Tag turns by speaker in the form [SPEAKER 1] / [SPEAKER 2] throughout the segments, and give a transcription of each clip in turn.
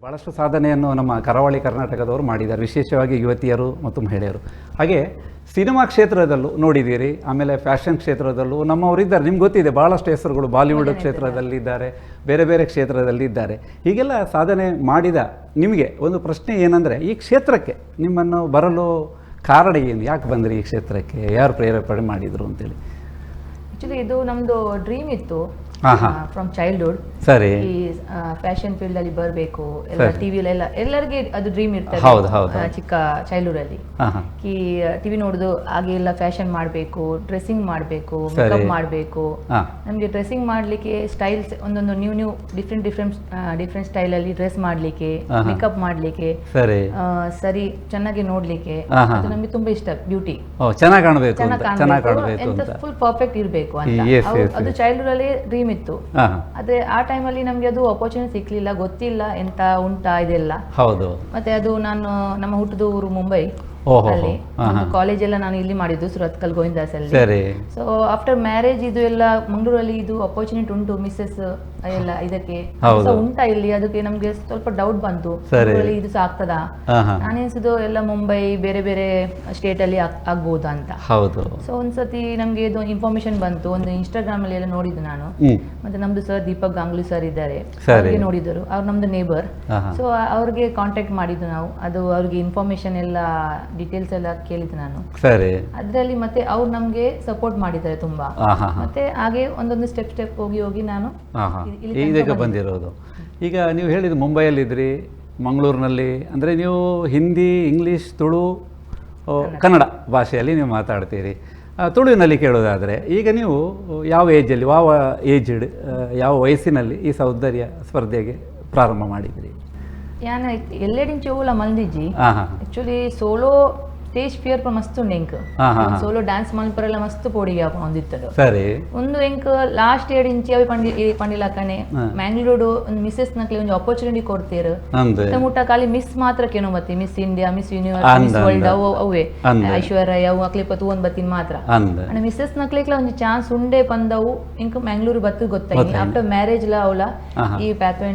[SPEAKER 1] ಭಾಳಷ್ಟು ಸಾಧನೆಯನ್ನು ನಮ್ಮ ಕರಾವಳಿ ಕರ್ನಾಟಕದವರು ಮಾಡಿದ್ದಾರೆ, ವಿಶೇಷವಾಗಿ ಯುವತಿಯರು ಮತ್ತು ಮಹಿಳೆಯರು. ಹಾಗೆ ಸಿನಿಮಾ ಕ್ಷೇತ್ರದಲ್ಲೂ ನೋಡಿದ್ದೀರಿ, ಆಮೇಲೆ ಫ್ಯಾಷನ್ ಕ್ಷೇತ್ರದಲ್ಲೂ ನಮ್ಮವರಿದ್ದಾರೆ. ನಿಮ್ಗೆ ಗೊತ್ತಿದೆ, ಭಾಳಷ್ಟು ಹೆಸರುಗಳು ಬಾಲಿವುಡ್ ಕ್ಷೇತ್ರದಲ್ಲಿದ್ದಾರೆ, ಬೇರೆ ಬೇರೆ ಕ್ಷೇತ್ರದಲ್ಲಿ ಇದ್ದಾರೆ. ಹೀಗೆಲ್ಲ ಸಾಧನೆ ಮಾಡಿದ ನಿಮಗೆ ಒಂದು ಪ್ರಶ್ನೆ ಏನಂದರೆ, ಈ ಕ್ಷೇತ್ರಕ್ಕೆ ನಿಮ್ಮನ್ನು ಬರಲು ಕಾರಣ ಏನು? ಯಾಕೆ ಬಂದ್ರಿ ಈ ಕ್ಷೇತ್ರಕ್ಕೆ? ಯಾರು ಪ್ರೇರೇಪಣೆ ಮಾಡಿದರು ಅಂತೇಳಿ?
[SPEAKER 2] ಆಕ್ಚುಲಿ ಇದು ನಮ್ದು ಡ್ರೀಮ್ ಇತ್ತು
[SPEAKER 1] ಹಾ, ಹಾ.
[SPEAKER 2] From childhood. ಈ ಫ್ಯಾಷನ್ ಫೀಲ್ಡ್ ಅಲ್ಲಿ ಬರಬೇಕು ಎಲ್ಲ, ಟಿವಿಲೆಲ್ಲ ಎಲ್ಲರಿಗೆ ಅದು ಡ್ರೀಮ್ ಇರ್ತದೆ.
[SPEAKER 1] ಹೌದು, ಹೌದು,
[SPEAKER 2] ಚಿಕ್ಕ ಚೈಲ್ಡ್ಹುಡ್ ಅಲ್ಲಿ
[SPEAKER 1] ಹಾಂ ಹಾಂ
[SPEAKER 2] ಈ ಟಿವಿ ನೋಡುದು, ಹಾಗೆ ಎಲ್ಲ ಫ್ಯಾಷನ್ ಮಾಡಬೇಕು, ಡ್ರೆಸ್ಸಿಂಗ್ ಮಾಡಬೇಕು, ಮೇಕಪ್ ಮಾಡಬೇಕು. ನಮಗೆ ಡ್ರೆಸ್ಸಿಂಗ್ ಮಾಡಲಿಕ್ಕೆ ಸ್ಟೈಲ್ಸ್ ಒಂದೊಂದು new new different different different ಸ್ಟೈಲಲ್ಲಿ ಡ್ರೆಸ್ ಮಾಡಲಿಕ್ಕೆ, ಮೇಕಪ್ ಮಾಡಲಿಕ್ಕೆ, ಸರಿ ಚೆನ್ನಾಗಿ ನೋಡ್ಲಿಕ್ಕೆ, ಅದು ನಮಗೆ ತುಂಬಾ ಇಷ್ಟ, ಬ್ಯೂಟಿ.
[SPEAKER 1] ಓ, ಚೆನ್ನಾಗಿ ಕಾಣಬೇಕು ಅಂತ, ಚೆನ್ನಾಗಿ ಕಾಣಬೇಕು
[SPEAKER 2] ಎಂತ
[SPEAKER 1] ಅಂತ.
[SPEAKER 2] ಫುಲ್ ಪರ್ಫೆಕ್ಟ್ ಇರಬೇಕು ಅಂತ. ಅದು ಚೈಲ್ಡ್ಹುಡ್ ಅಲ್ಲಿ ಡ್ರೀಮ್ ಇತ್ತು. ಆದ್ರೆ ಆ ಟೈಮಲ್ಲಿ ನಮಗೆ ಅದು ಅಪರ್ಚುನಿಟಿ ಸಿಕ್ಲಿಲ್ಲ, ಗೊತ್ತಿಲ್ಲ ಎಂತ ಉಂಟಾ ಇದೆಲ್ಲ. ಮತ್ತೆ ಅದು ನಾನು ನಮ್ಮ ಹುಟ್ಟಿದ ಊರು ಮುಂಬೈ. ಅಲ್ಲಿ ಕಾಲೇಜ್ ಎಲ್ಲ ನಾನು ಇಲ್ಲಿ ಮಾಡಿದ್ದು, ಸುರತ್ಕಲ್ ಗೋವಿಂದಾಸ್ ಅಲ್ಲಿ. So after marriage ಇದು ಎಲ್ಲ ಮಂಗಳೂರಲ್ಲಿ ಇದು ಅಪರ್ಚುನಿಟಿ ಉಂಟು, ಮಿಸ್ಸೆಸ್ ಎಲ್ಲ ಇದಕ್ಕೆ ಸೊ ಉಂಟಾ ಇಲ್ಲಿ, ಅದಕ್ಕೆ ನಮ್ಗೆ ಸ್ವಲ್ಪ ಡೌಟ್ ಬಂತು, ಮಂಗಳೂರಲ್ಲಿ ಇದು ಸಹ ಆಗ್ತದಾ? ನಾನೆನ್ಸುದು ಎಲ್ಲ ಮುಂಬೈ ಬೇರೆ ಬೇರೆ ಸ್ಟೇಟ್ ಅಲ್ಲಿ ಆಗ್ಬೋದಾ ಅಂತ. ಸೊ ಒಂದ್ಸತಿ ನಮ್ಗೆ ಇದು ಇನ್ಫಾರ್ಮೇಶನ್ ಬಂತು, ಒಂದು ಇನ್ಸ್ಟಾಗ್ರಾಮ್ ಅಲ್ಲಿ ಎಲ್ಲ ನೋಡಿದ್ದು ನಾನು. ಮತ್ತೆ ನಮ್ದು ಸರ್ ದೀಪಕ್ गांगुली ಸರ್ ಇದ್ದಾರೆ, ಅವ್ರಿಗೆ ನೋಡಿದರು, ಅವ್ರು ನಮ್ದು ನೇಬರ್. ಸೊ ಅವ್ರಿಗೆ ಕಾಂಟ್ಯಾಕ್ಟ್ ಮಾಡಿದ್ದು ನಾವು, ಅದು ಅವ್ರಿಗೆ ಇನ್ಫಾರ್ಮೇಶನ್ ಎಲ್ಲ ಡೀಟೇಲ್ಸ್ ಎಲ್ಲ ಕೇಳಿದ್ದು ನಾನು. ಅದರಲ್ಲಿ ಮತ್ತೆ ಅವ್ರು ನಮ್ಗೆ ಸಪೋರ್ಟ್ ಮಾಡಿದ್ದಾರೆ ತುಂಬಾ. ಮತ್ತೆ ಹಾಗೆ ಒಂದೊಂದು ಸ್ಟೆಪ್ ಸ್ಟೆಪ್ ಹೋಗಿ ಹೋಗಿ ನಾನು ಇಲ್ಲಿ ತನಕ
[SPEAKER 1] ಇದಕ್ಕೆ ಬಂದಿರೋದು. ಈಗ ನೀವು ಹೇಳಿದ ಮುಂಬೈಯಲ್ಲಿದ್ರಿ, ಮಂಗಳೂರಿನಲ್ಲಿ, ಅಂದರೆ ನೀವು ಹಿಂದಿ, ಇಂಗ್ಲೀಷ್, ತುಳು, ಕನ್ನಡ ಭಾಷೆಯಲ್ಲಿ ನೀವು ಮಾತಾಡ್ತೀರಿ. ತುಳುವಿನಲ್ಲಿ ಕೇಳೋದಾದರೆ, ಈಗ ನೀವು ಯಾವ ಏಜಲ್ಲಿ, ಯಾವ ಏಜ್ಡ್, ಯಾವ ವಯಸ್ಸಿನಲ್ಲಿ ಈ ಸೌಂದರ್ಯ ಸ್ಪರ್ಧೆಗೆ ಪ್ರಾರಂಭ ಮಾಡಿದ್ರಿ?
[SPEAKER 2] ಯಾನ ಎಲ್ಲೆಡಿಂಚಿ ಓಲ ಮಲ್ದಿಜ್ಜಿ.
[SPEAKER 1] ಹಾಂ ಹಾಂ
[SPEAKER 2] actually solo stage fear ಮಸ್ತ್ ಉಂಡು ಎಂಕ್.
[SPEAKER 1] ಹಾ, ಹಾ, ಹಾ.
[SPEAKER 2] ಸೋಲೋ ಡ್ಯಾನ್ಸ್ ಮಲ್ಪರೆಲ್ಲ ಮಸ್ತ್ ಪೋಡಿಗೆ ಒಂದಿತ್ತದು. ಒಂದು ಎಂಕ್ ಲಾಸ್ಟ್ ಇಯರ್ ಇಂಚಿ ಅವಿ ಪಂಡಿ ಪಂಡಿಲಕ್ಕನೆ ಮ್ಯಾಂಗ್ಳೂರು ಒಂದು ಮಿಸ್ಸೆಸ್ ನಕ್ಲೆ ಒಂದು ಅಪರ್ಚುನಿಟಿ ಕೊಡ್ತೀರು. ಮುಟ್ಟ ಖಾಲಿ ಮಿಸ್ ಮಾತ್ರ ಕೇನೋ ಬತ್ತಿ, miss India, miss universe, miss world ಅವು ಅವೇ, ಐಶ್ವರ್ಯ ರೈ ಅವು ಅಕ್ಲೆ ತೂವೊಂದು ಬತ್ತಿನ ಮಾತ್ರ. ಅಂಡ್ ಮಿಸ್ಸೆಸ್ ನಕ್ಲೆಕ್ಲ ಒಂಜಿ ಚಾನ್ಸ್ ಉಂಡೆ ಪಂದವು ಇಂಕ್ ಮ್ಯಾಂಗ್ಳೂರು ಬತ್ತು ಗೊತ್ತಾಯಿ. ಆಫ್ಟರ್ ಮ್ಯಾರೇಜ್ ಲ ಅವಲ ಈ pathway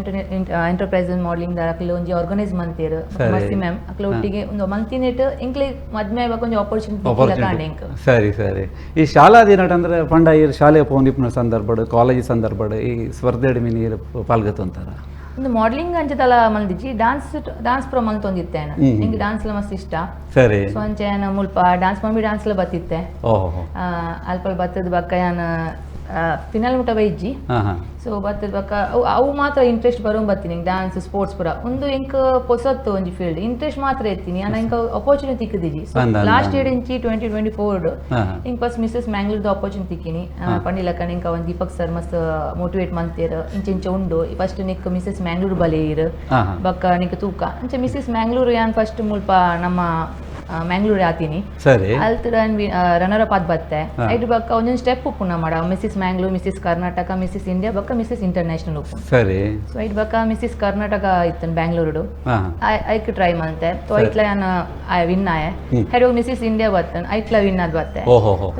[SPEAKER 2] enterprise modelling ಅಕ್ಲೆ ಒಂಜಿ ಆರ್ಗನೈಸ್ ಮಂತೇರು ಮಸ್ತಿ ಮ್ಯಾಮ್ ಅಕ್ಲೆ ಒಟ್ಟಿಗೆ ಒಂದು ಮಂತಿನೆಟ್ ಇಂಕ್ಲೆ ಮದ್ಮೆ ಆಯ್ಬಾಕ ಒಂಜಿ ಅಪರ್ಚುನಿಟಿ ಕಾಂಡೆ ಇಂಕ್.
[SPEAKER 1] ಸರಿ ಸರಿ. ಈ ಶಾಲಾ ದಿನಟ್ ಅಂದ್ರೆ ಪಂಡ ಈ ಶಾಲೆ ಪೋನಿಪ್ನ ಸಂದರ್ಭಡ್, ಕಾಲೇಜ್ ಸಂದರ್ಭಡ್ ಈ ಸ್ಪರ್ಧೆ ನೀರು ಪಾಲ್ಗೊತ್ತಂತಾರ?
[SPEAKER 2] ಒಂದು ಮಾಡಲಿಂಗ್ ಅಂಚದಲ ಮಲ್ದಿಜ್ಜಿ, ಡಾನ್ಸ್ ಡಾನ್ಸ್ ಪ್ರೋ ಮಲ್ತೊಂದಿತ್ತೆ. ನಿಂಗೆ ಡಾನ್ಸ್ ಎಲ್ಲ ಮಸ್ತ್ ಇಷ್ಟ. ಸೊ ಅಂಚೆ ಯಾನ್ ಮುಲ್ಪ dance mummy dance ಎಲ್ಲ ಬತ್ತಿತ್ತೆ. ಅಲ್ಪ ಬತ್ತದ ಬಕ್ಕ ಯಾನ್ ಫಿನಲ್ ಮುಟ ಬೈಜ್ಜಿ. ಸೊ ಬತ್ತದ ಬಕ್ಕ ಅವು ಅವು ಮಾತ್ರ ಇಂಟ್ರೆಸ್ಟ್ ಬರೋ ಬತ್ತೀನಿ ಡಾನ್ಸ್ ಸ್ಪೋರ್ಟ್ಸ್ ಪೂರ. ಒಂದು ಎಂಕ್ ಪೊಸತ್ತು ಒಂಜಿ ಫೀಲ್ಡ್ ಇಂಟ್ರೆಸ್ಟ್ ಮಾತ್ರ ಎತ್ತೀನಿ ನಾನು, ಎಂಕ್ ಅಪರ್ಚುನಿಟಿ ತಿಕ್ಕದಿಜಿ. So last year ಇಂಚಿ 2024 ಇಂಕ್ ಫಸ್ಟ್ ಮಿಸ್ಸಸ್ ಮ್ಯಾಂಗ್ಳೂರ್ದ ಅಪರ್ಚುನಿಟಿ ತಿಕ್ಕಿನಿ. ಪಂಡಿಲಕ್ಕ ಇಂಕ ಒಂದು ದೀಪಕ್ ಸರ್ ಮಸ್ತ್ ಮೋಟಿವೇಟ್ ಮಂತೇರ್, ಇಂಚ ಇಂಚ ಉಂಡು, ಫಸ್ಟ್ ನಿಕ್ ಮಿಸ್ಸಸ್ ಮ್ಯಾಂಗ್ಳೂರ್ ಬಲೆ ಇರು, ಬಕ್ಕ ನಿಕ್ ತೂಕ ಅಂಚೆ. ಮಿಸ್ಸಸ್ ಮ್ಯಾಂಗ್ಳೂರ್ ಯಾನ್ ಫಸ್ಟ್ ಮುಲ್ಪ ನಮ್ಮ ಮ್ಯಾಂಗ್ಳೂರ್ ಆತೀನಿ. ಅಲ್ತ ರನ್ನರ್ ಅಪ್ ಆದ್ ಬತ್ತೆ. ಐದು ಬಕ್ಕ ಒಂದೊಂದು ಸ್ಟೆಪ್ ಉಪ್ಪು ಮಾಡ, Mrs Mangalore, Mrs Karnataka, Mrs India, ಬಕ್ಕ ಮಿಸ್ಸಸ್ ಇಂಟರ್ನ್ಯಾಷನಲ್ ಉಪ್ಪು. ಸೊ ಐದು ಬಕ್ಕ ಮಿಸ್ಸಸ್ ಕರ್ನಾಟಕ ಇತ್ತು ಬ್ಯಾಂಗ್ಳೂರು, ಐಕ್ ಟ್ರೈ ಮಂತೆ. ಸೊ ಐಟ್ಲ ಯಾನ್ ವಿನ್ ಆಯೆ. ಹೆಡ್ ಮಿಸ್ಸಸ್ ಇಂಡಿಯಾ ಬತ್ತನ್, ಐಟ್ಲ ವಿನ್ ಆದ್ ಬತ್ತೆ.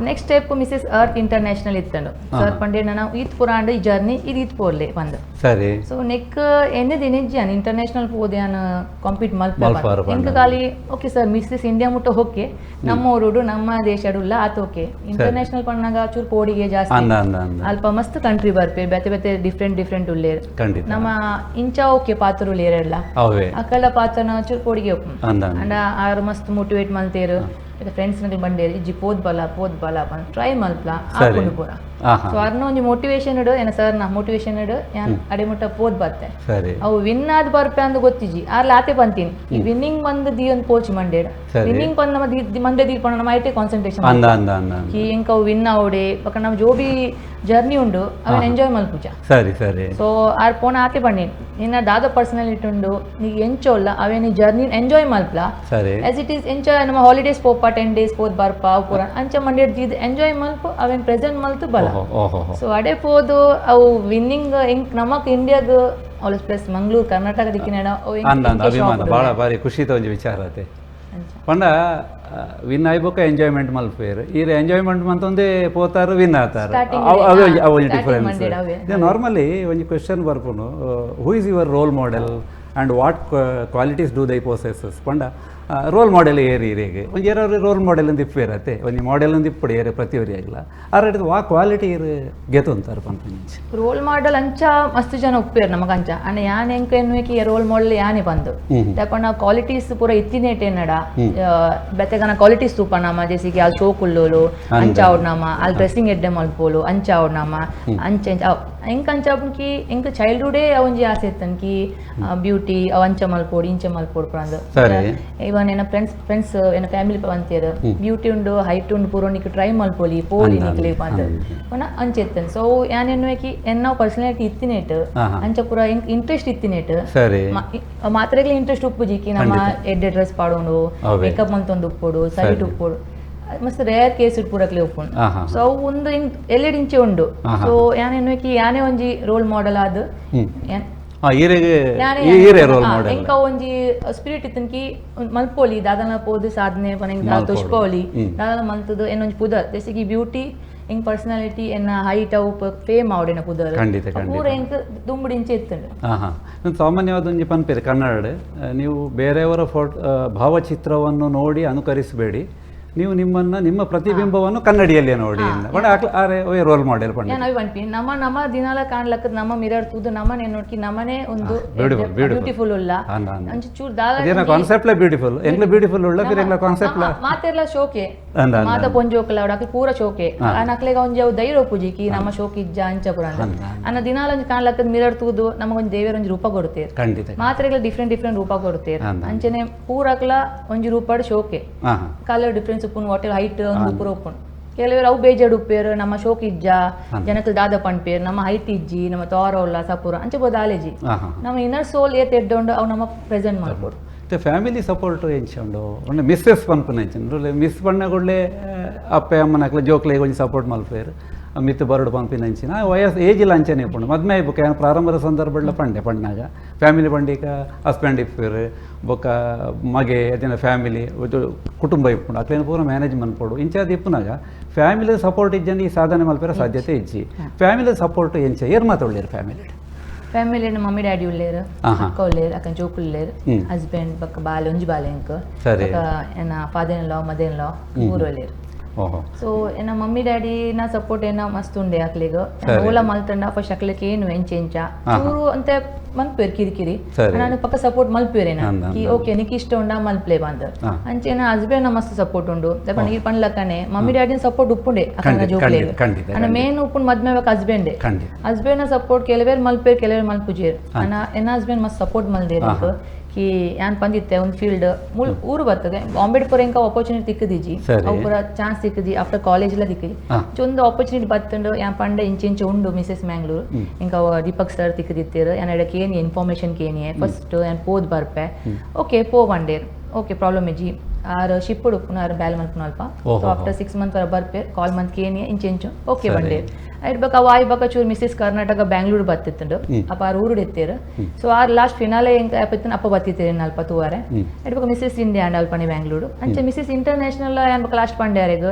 [SPEAKER 2] Next step Mrs Earth International ಇತ್ತಂಡು sir ಪಂಡೆ ನಾನು ಈತ್ ಪುರಾಂಡ್ ಈ ಜರ್ನಿ ಇದು ಈತ್ ಪೋರ್ಲೆ ಬಂದು. ಸೊ ನೆಕ್ ಎಣ್ಣೆ ದಿನ ಇಂಟರ್ನ್ಯಾಷನಲ್ ಪೋದೆ ಯಾನ್ ಕಾಂಪೀಟ್ ಮಲ್ಪೆ ಇಂಕ್ ಖಾಲಿ okay sir Mrs India ಮುಟ್ಟ ಹೋಕೆ, ನಮ್ಮ ಊರುಡು ನಮ್ಮ ದೇಶಡುಲ್ಲ ಆತ ಓಕೆ. ಇಂಟರ್ನ್ಯಾಷನಲ್ ಪಣ್ಣಾಗ ಚೂರು ಪೋಡಿಗೆ ಜಾಸ್ತಿ, ಅಲ್ಪ ಮಸ್ತ್ ಕಂಟ್ರಿ ಬರ್ಪೆ, ಬೇತೆ ಬೇತೆ ಡಿಫ್ರೆಂಟ್ ಡಿಫ್ರೆಂಟ್ ಉಲ್ಲೇರ್. ನಮ್ಮ ಇಂಚ ಓಕೆ ಪಾತ್ರ ಉಲ್ಲೇರೆಲ್ಲ, ಅಕಲ ಪಾತ್ರನ ಚೂರು ಪೋಡಿಗೆ ಒಪ್ಪು. ಅಂಡ ಆರು ಮಸ್ತ್ ಮೋಟಿವೇಟ್ ಮಲ್ತೇರು, ಫ್ರೆಂಡ್ಸ್ ನಗಲ್ ಬಂಡೇರು, ಇಜ್ಜಿ ಪೋದ್ ಬಲ ಪೋದ್ ಬಲ ಟ್ರೈ ಮಲ್ಪ್ಲ ಆಪುಂಡು ಪೂರ. ಸೊ ಅರ್ನ ಒಂಜಿ ಮೋಟಿವೇಶನ್ ಇಡು, ಏನ ಸರ್ ನಾ ಮೋಟಿವೇಶನ್ ಇಡು, ಯಾನ್ ಅಡೆ ಮುಟ್ಟ ಪೋದ್ ಬತ್ತೆ. ಅವು ವಿನ್ ಆದ್ ಬರ್ಪೆ ಅಂದ್ ಗೊತ್ತಿಜಿ, ಆರ್ಲ ಆತೆ ಬಂತೀನಿ. ಈ ವಿನ್ನಿಂಗ್ ಬಂದು the ಒಂದು ಪೋಚಿ ಮಂಡೇಡ್, ವಿನ್ನಿಂಗ್ ಬಂದ್ ನಮ್ಮ ಮಂಡೆ ದೀಪಣ ನಮ್ಮ ಐಟೆ ಕಾನ್ಸಂಟ್ರೇಷನ್ ಈ ಎಂಕ ಅವು ವಿನ್ ಆವಡೆ ಬೊಕ ನಮ್ಮ ಜೋಬಿ ಜರ್ನಿ ಉಂಡು ಅವನ್ ಎಂಜಾಯ್ ಮಲ್ಪುಜ.
[SPEAKER 1] ಸರಿ ಸರಿ.
[SPEAKER 2] ಸೊ ಆರ್ ಪೋಣ ಆತೆ ಬನ್ನಿ, ನಿನ್ನ ದಾದ ಪರ್ಸನಾಲಿಟಿ ಉಂಡು ನೀ ಎಂಚೋಲ್ಲ ಅವೇನಿ ಜರ್ನಿ ಎಂಜಾಯ್ ಮಲ್ಪ್ಲ. As it is ಎಂಚ ನಮ್ಮ ಹಾಲಿಡೇಸ್ ಪೋಪ 10 ಡೇಸ್ ಪೋದ್ ಬರ್ಪ ಅವು ಪೂರ ಅಂಚ ಮಂಡೇಡ್ ದೀದ್ ಎಂಜಾಯ್ ಮಲ್ಪ ಅವೇನ್ ಪ್ರೆಸೆಂಟ್ ಮಲ್ತು ಬಲ. ಸೊ ಅಡೆ ಪೋದು ಅವು ವಿನ್ನಿಂಗ್ ಎಂಕ್ ನಮಕ್ ಇಂಡಿಯಾಗ್ ಆಲ್ಸ್ ಪ್ಲಸ್ ಮಂಗಳೂರು ಕರ್ನಾಟಕ ದಿಕ್ಕಿನ
[SPEAKER 1] ಅಭಿಮಾನ ಭಾಳ ಭಾರಿ ಖುಷಿ ಒಂಜಿ ವಿಚಾರ ಅತೆ. ಪಂಡ ವಿನ್ ಆಯ್ಬೊಕ್ಕ ಎಂಜಾಯ್ಮೆಂಟ್ ಮಲ್ಪೇರು, ಈರ್ ಎಂಜಾಯ್ಮೆಂಟ್ ಮಂತೊಂದೇ ಪೋತಾರು ವಿನ್ ಆತಾರು, ಅವೇ ಒಂಜಿ ಡಿಫರೆನ್ಸ್. ನಾರ್ಮಲಿ ಒಂಜಿ ಕ್ವೆಶನ್ ಬರ್ಪುಂಡು, who is your role model? And what qualities do they possesses ಪಂಡ role model ಏರಿ ಇರೇಗೆ ಒಂಜಿ ಏರಾರು ರೋಲ್ ಮಾಡೆಲ್ ಒಂದು ಇಪ್ಪೇರತ್ತೆ ಒಂಜಿ ಮಾಡೆಲ್ ಒಂದು ಇಪ್ಪಡು ಏರೆ ಪ್ರತಿಯೊರಿ ಆಗಿಲ್ಲ ಆರ್ ಹಿಡಿದು ವಾ ಕ್ವಾಲಿಟಿ ಇರು ಗೆತೊಂತಾರೆ ಪನ್ಪಿನ.
[SPEAKER 2] ರೋಲ್ ಮಾಡೆಲ್ ಅಂಚ ಮಸ್ತ್ ಜನ ಉಪ್ಪೇರು ನಮಗ ಅಂಚ ಅಂಡ ಯಾನ್ ಎಂಕ ಎನ್ನುವೆ ರೋಲ್ ಮಾಡೆಲ್ ಯಾನೆ ಬಂದು ಯಾಕಂದ್ರೆ ನಾವು ಕ್ವಾಲಿಟೀಸ್ ಪೂರ ಇತ್ತಿನೇಟೆ ನಡ ಬೆತ್ತಗನ ಕ್ವಾಲಿಟೀಸ್ ತೂಪ ನಮ್ಮ ಜೆಸಿಗೆ ಅಲ್ಲಿ ಶೋಕ್ ಉಳ್ಳೋಲು ಅಂಚ ಆವಡ್ನಾಮ ಅಲ್ಲಿ ಡ್ರೆಸ್ಸಿಂಗ್ ಎಡ್ಡೆ ಮಲ್ಪೋಲು ಅಂಚ ಆವಡ್ನಾಮ ಅಂಚ ಎಂಕ ಅಂಚ ಕಿ ಎಂಕ ಚೈಲ್ಡ್ಹುಡೇ ಒಂಜಿ ಆಸೆ ಇತ್ತನ್ಕಿ ಬ್ಯೂಟಿ ಅವ್ ಅಂಚ ಮಲ್ಪೋಡು ಇಂಚ ಮಲ್ಪೋಡು ಪಂದ್. ಇವನ್ ಏನ ಫ್ರೆಂಡ್ಸ್ ಫ್ರೆಂಡ್ಸ್ ಏನ ಫ್ಯಾಮಿಲಿ ಬಂತೇರು ಬ್ಯೂಟಿ ಉಂಡು ಹೈಟ್ ಉಂಡು ಪೂರ ನಿಕ್ ಟ್ರೈ ಮಲ್ಪೋಲಿ ಪೋಲಿ ನಿಕ್ಲೆ ಪಂದ್ ಪಂಡ ಅಂಚ ಇತ್ತನ್. ಸೊ ಯಾನ್ ಎನ್ನುವೆ ಎನ್ನ ಪರ್ಸನಾಲಿಟಿ ಇತ್ತಿನೇಟ್ ಅಂಚ ಪೂರ ಇಂಟ್ರೆಸ್ಟ್ ಇತ್ತಿನೇಟ್ ಮಾತ್ರೆಗ್ಲ ಇಂಟ್ರೆಸ್ಟ್ ಉಪ್ಪುಜಿಕಿ ನಮ್ಮ ಎಡ್ಡೆ ಡ್ರೆಸ್ ಪಾಡೋಡು ಮೇಕಪ್ ಮಂತೊಂದು ಉಪ್ಪೋಡು ಸೈಟ್ ಉಪ್ಪೋಡು ಮಸ್ತ್ ರೇರ್ ಕೇಸ್ ಪೂರಕ್ಲೆ ಉಪ್ಪುಂಡು. ಸೊ ಅವು ಒಂದು ಎಲ್ಲೆಡ್ ಇಂಚೆ ಉಂಡು. ಸೊ ಯಾನ್ ಎನ್ನುವೆ ಯಾನೇ ಒಂಜಿ ರೋಲ್ ಮಾಡೆಲ್ ಆದ್ ಎಂಕ ಒಂಜಿ ಸ್ಪಿರಿಟ್ ಇತ್ತನ್ಕಿ ಮಲ್ಪೋಲಿ ದಾದನ ಪೋದು ಸಾಧನೆ ಪನ ತುಷ್ಪೋಲಿ ದಾದನ ಮಲ್ತದು ಏನೊಂಜಿ ಪುದರ್ ಜೆಸಿಗೆ ಬ್ಯೂಟಿ ಎಂಕ್ ಪರ್ಸನಾಲಿಟಿ ಎನ್ನ ಹೈಟ್ ಅವು ಫೇಮ್ ಆವಡೆನ ಪುದರ್ ಪೂರ ಎಂಕ್ ದುಂಬುಡು ಇಂಚೆ ಇತ್ತುಂಡು.
[SPEAKER 1] ಸಾಮಾನ್ಯವಾದ ಒಂಜಿ ಪನ್ಪೇರು ಕನ್ನಡ, ನೀವು ಬೇರೆಯವರ ಫೋಟೋ ಭಾವಚಿತ್ರವನ್ನು ನೋಡಿ ಅನುಕರಿಸಬೇಡಿ, ನೀವು ನಿಮ್ಮನ್ನ ನಿಮ್ಮ ಪ್ರತಿಬಿಂಬವನ್ನು ಕನ್ನಡಿಯಲ್ಲೇ ನೋಡಿ ರೋಲ್ ಮಾಡೆಲ್
[SPEAKER 2] ಪಂಡ. ನಮ್ಮ ನಮ್ಮ ದಿನಾಲ ಕಾಣ್ಲಕ್ಕ ನಮ್ಮ ಮಿರರ್ ತೂದು ನಮ್ಮನೆ ನೋಡ್ಕಿ ನಮ್ಮನೆ ಒಂದು ಬ್ಯೂಟಿಫುಲ್ ಉಲ್ಲ ಚೂರು
[SPEAKER 1] ಕಾನ್ಸೆಪ್ಟ್ ಬ್ಯೂಟಿಫುಲ್ ಎಂಗ್ಲ ಬ್ಯೂಟಿಫುಲ್ ಉಳ್ಳ ಪಿರೆಂಗ್ಲ ಕಾನ್ಸೆಪ್ಟ್
[SPEAKER 2] ಮಾತೆರ್ಲ ಶೋಕೆ ಮಾತ ಪೊಂಜೋಕಲ ಅವಡಕ್ಕೆ ಪೂರ ಶೋಕೆ ನಕ್ಲೆಗ ಒಂಜಿ ಅವು ಧೈರ್ಯ ಪೂಜಿಕಿ ನಮ್ಮ ಶೋಕ್ ಇಜ್ಜ ಅಂಚ ಪುರ ಅನ್ನ ದಿನಾಲ ಒಂಜಿ ಕಾಣ್ಲಕ್ಕದ ಮಿರರ್ ತೂದು ನಮಗೊಂಜಿ ದೇವರ ಒಂಜಿ ರೂಪ ಕೊಡ್ತೇವೆ ಮಾತ್ರೆಗಳ ಡಿಫ್ರೆಂಟ್ ಡಿಫ್ರೆಂಟ್ ರೂಪ ಕೊಡ್ತೇವೆ ಅಂಚನೆ ಪೂರಕ್ಲ ಒಂಜಿ ರೂಪಡ್ ಶೋಕೆ ಕಲರ್ ಡಿಫ್ರೆನ್ಸ್ ಉಪ್ಪುನು what height ಒಂದು ಪೂರ ಉಪ್ಪುನು. ಕೆಲವರು ಅವು ಬೇಜಾಡು ಉಪ್ಪೇರು ನಮ್ಮ ಶೋಕ್ ಇಜ್ಜ ಜನಕ್ಕೆ ದಾದ ಪಣ್ಪೇರು ನಮ್ಮ ಹೈಟ್ ಇಜ್ಜಿ ನಮ್ಮ ತೋರ ಉಲ್ಲ ಸಪೂರ ಅಂಚೆ ಬೋದಾಲೇಜಿ ನಮ್ಮ ಇನ್ನರ್ ಸೋಲ್ ಏತ್ ಎಡ್ಡೊಂಡು ಅವು ನಮ್ಮ ಪ್ರೆಸೆಂಟ್ ಮಾಡ್ಬೋದು.
[SPEAKER 1] ಫ್ಯಾಮಿಲಿ ಸಪೋರ್ಟ್ ಎಂಚ ಉಂಡು ಒಂಡೆ ಮಿಸ್ಸೆಸ್ ಪನ್ಪುನ ಎಂಚ ಮಿಸ್ ಪಣ್ಣ ಕೂಡಲೇ ಅಪ್ಪೆ ಅಮ್ಮನಕ್ಲೆ ಜೋಕ್ಲೆ ಒಂಜಿ ಸಪೋರ್ಟ್ ಮಲ್ಪೇರು ಮಿತ್ತು ಬರಡು ಪಂಪಿನ ಅಂಚಿನ ವಯಸ್ಸು ಏಜಿಲ್ಲ ಅಂಚನೆ ಇಪ್ಪುಂಡು ಮದ್ಮೆ ಬೊಕ್ಕ ಏನು ಪ್ರಾರಂಭದ ಸಂದರ್ಭಡ್ಲ ಪಂಡೆ ಪಣ್ಣಾಗ ಫ್ಯಾಮಿಲಿ ಪಂಡಿಕ ಹಸ್ಬೆಂಡ್ ಇಪ್ಪೇರು ಬೊಕ್ಕ ಮಗೆ ಅದಿನ ಫ್ಯಾಮಿಲಿ ಕುಟುಂಬ ಇಪ್ಪುಂಡು ಅಕ್ಲೇನು ಪೂರ ಮ್ಯಾನೇಜ್ ಮನ್ಪೋಡು ಇಂಚಾದ ಇಪ್ಪುನಾಗ ಫ್ಯಾಮಿಲಿ ಸಪೋರ್ಟ್ ಇಜ್ಜಂడి ಈ ಸಾಧನೆ ಮಲ್ಪೆರ ಸಾಧ್ಯತೆ ಇಜ್ಜಿ. ಫ್ಯಾಮಿಲಿ ಸಪೋರ್ಟ್ ಎಂಚ ಏರ್ ಮಾತಾಡಲಿರು family
[SPEAKER 2] family mummy daddy ಉಳ್ಳೇರು ಅಕ್ಕ ಉಳ್ಳೇರು ಅಕ್ಕನ ಜೋಕುಲು ಉಳ್ಳೇರು ಹಸ್ಬೆಂಡ್ ಬೊಕ್ಕ ಬಾಲೆ ಒಂಜಿ ಬಾಲೆ ಎಂಕ್ ಎನ್ನ father in law mother in law ಮೂರು ಉಳ್ಳೇರು. ಸೊ ಎನ್ನ ಮಮ್ಮಿ ಡ್ಯಾಡಿನ ಸಪೋರ್ಟ್ ಏನ ಮಸ್ತ್ ಉಂಡೆ ಅಕ್ಲೆಗ್ ಓಲ ಮಲ್ತಂಡ ಫಸ್ಟ್ ಅಕ್ಲೆಗ್ ಏನು ಎಂಚ ಎಂಚ ಚೂರು ಅಂತ ಮನ್ಪೇರು ಕಿರಿಕಿರಿ ನಾನು ಪಕ್ಕ ಸಪೋರ್ಟ್ ಮಲ್ಪೇರೇನ ಕಿ ಓಕೆ ನಿಕ್ ಇಷ್ಟ ಉಂಡ ಮಲ್ಪ್ಲೆ ಬಂದ್ ಅಂಚೆನ ಹಸ್ಬೆಂಡ್ ಮಸ್ತ್ ಸಪೋರ್ಟ್ ಉಂಡು ನೀರ್ ಪಣ್ಲಕ್ಕನೆ ಮಮ್ಮಿ ಡ್ಯಾಡಿನ ಸಪೋರ್ಟ್ ಉಪ್ಪುಂಡೆ ಅಕ್ಕನ ಜೋಕ್ಲೆಗ್ ಅನ್ನ ಮೇನ್ ಉಪ್ಪುಂಡು ಮದ್ಮೆ husband husband support ಕೆಲವೇರು ಮಲ್ಪೇರು ಕೆಲವೇರು ಮಲ್ಪುಜೇರು ಅನ್ನ ಎನ್ನ ಹಸ್ಬೆಂಡ್ ಮಸ್ತ್ ಸಪೋರ್ಟ್ ಮಲ್ದೇರು ಕಿ ಯಾನ್ ಪಂದಿತ್ತೆ ಒಂದು ಫೀಲ್ಡ್ ಮೂಲ ಊರು ಬರ್ತದೆ ಬಾಂಬೆ ಪೂರ ಎಂಕ ಆಪರ್ಚುನಿಟಿ ತಿಕ್ಕದಿಜಿ ಅವು ಪೂರ ಚಾನ್ಸ್ ತಿಕ್ಕದಿ ಆಫ್ಟರ್ ಕಾಲೇಜ್ ಎಲ್ಲ ತಿಕ್ಕದಿ ಒಂದು ಆಪರ್ಚುನಿಟಿ ಬತ್ತುಂಡು ಯಾನ್ ಪಂಡ ಇಂಚ ಇಂಚ ಉಂಡು ಮಿಸೆಸ್ ಮ್ಯಾಂಗ್ಳೂರ್ ಇಂಕ ದೀಪಕ್ ಸರ್ ತಿಕ್ಕದಿತ್ತೇರು ಯಾನ್ ಎಡಕ್ಕೆ ಏನಿ ಇನ್ಫಾರ್ಮೇಷನ್ ಕೇನಿಯೆ ಫಸ್ಟ್ ಯಾನ್ ಪೋದ್ ಬರ್ಪೆ ಓಕೆ ಪೋ ಬಂಡೇರ್ ಓಕೆ ಪ್ರಾಬ್ಲಮ್ ಇಜ್ಜಿ ಆರ್ ಶಿಪ್ ಉಪ್ಪುನ ಆರ್ ಬ್ಯಾಲ್ ಮಲ್ಪುನ ಅಲ್ಪ so after 6 month ಬರ್ಪೆ ಕಾಲ್ ಮಂತ್ ಕೇನಿಯೆ ಇಂಚ ಇಂಚು ಓಕೆ ಬಂಡೇರ್ ಇಡ್ಬೇಕು ಅವು ಆಯ್ಬಕ ಚೂರು ಮಿಸೆಸ್ ಕರ್ನಾಟಕ ಬ್ಯಾಂಗ್ಳೂರ್ ಬತ್ತಿತ್ತುಂಡು ಅಪ್ಪ ಆರು ಊರು ಎತ್ತೇರು so are last finale ಎಂಕ ಅಪ್ಪ ಅಪ್ಪ ಬತ್ತಿತ್ತೇರು ಅಲ್ಪ ತೂವಾರೆ ಇಡ್ಬೇಕು Mrs India and ಅಲ್ಪನೆ ಬ್ಯಾಂಗ್ಳೂರು ಅಂಚೆ ಮಿಸೆಸ್ ಇಂಟರ್ನ್ಯಾಷನಲ್ ಅನ್ಬೇಕು ಲಾಸ್ಟ್ ಪಂಡ್ಯಾರೆಗ್